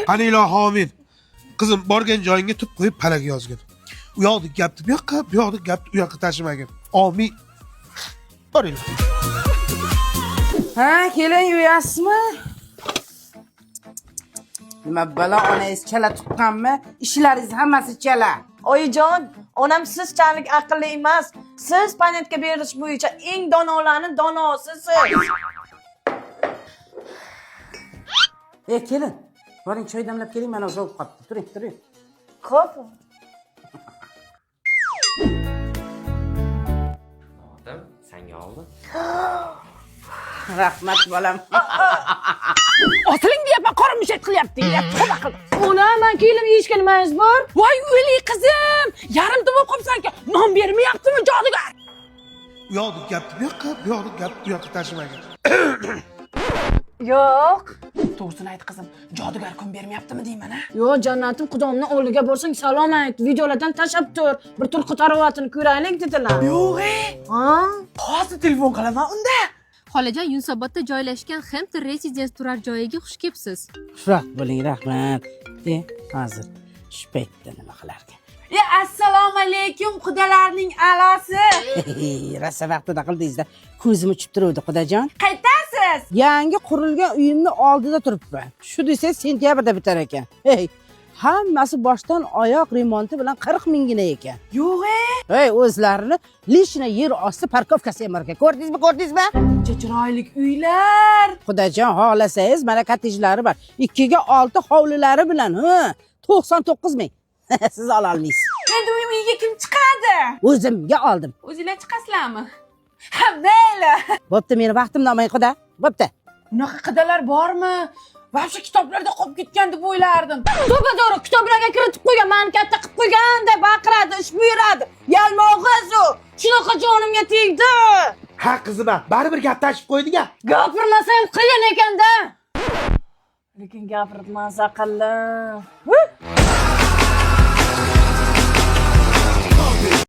Qani ilohi omin. Qizim, borgan joyingga tub qo'yib palak yozgin. U yoqdagi gapni bu yoqqa, bu yoqdagi gapni u yoqqa tashimagin. Omin. Boringlar. Ha, kelin yuyasizmi? Nima balo onangiz chala tuqqanmi? Ishlaringiz hammasi chala. Oyijon, onam sizchalik aqlli emas. Siz panitka berish bo'yicha eng donolarni donosisiz. E, kelin. Boring choy damlab keling, mana sovib qolibdi. Turing, turing. Xo'p. Otim sanga oldim. Rahmat bolam. Otiling deyapman, qora mushak qilyapti. Tavba qildim. Ona, man kelin yeyishga nimangiz bor? Voy o'li qizim, yarimta bo'lib qolibsan-ku. Non bermayaptimi jodugar? U yoqdagi gapni bu yoqqa, bu yoqdagi gapni u yoqqa tashimagin. Yo'q. To'g'risini ayt qizim, jodugar kun bermayaptimi deyman a? Yo'q, jannatim xudomni oldiga borsang salom ayt, videolardan tashlab tur. Bir turqi tarovatini ko'raylik dedilar. Yo'q e. Ha? Hozir telefon qilaman unda. Xolajon, Yunusobodda joylashgan Hampton Residence turar joyiga xush kelibsiz. Xushvaqt bo'ling, rahmat. De, hozir shu paytda nima qilarkan? Ya assalomu alaykum xudalarning a'losi. Rosa vaqtida qildingizda. Ko'zim uchib turuvdi, xudajon. Qaytasiz? Yangi qurilgan uyimni oldida turibman. Shu desangiz sentyabrda bitar ekan. Hey, hammasi boshdan oyoq remonti bilan 40 minggina ekan. Yo'q e. Hey, o'zlarini lishna yer osti parkovkasi ham bor ekan. Ko'rdingizmi, ko'rdingizmi? Ancha chiroyli uylar. Xudajon xohlasangiz mana kottejlari bor. 2 ga 6 hovlilari bilan, ha, 99 ming. Siz ola olmaysiz. Endi uy uyga kim chiqadi? O'zimga oldim. O'zinglar chiqasizlarmi? Ha, mayli. Bo'pti, meni vaqtimni olmang xuda. Bo'pti. Unaqa qidalar bormi? Вообще kitoblarda qolib ketgan deb o'ylardim. To'ppa to'g'ri kitoblarga kiritib qo'ygan, mani katta qilib qo'ygan deb baqiradi, ish buyuradi. Yalmog'iz u. Shunaqa jonimga tegdi. Ha qizim, ha, baribir gap tashib qo'yding-a. Gapirmasam qiyin ekanda. Lekin gapirib maza qildim.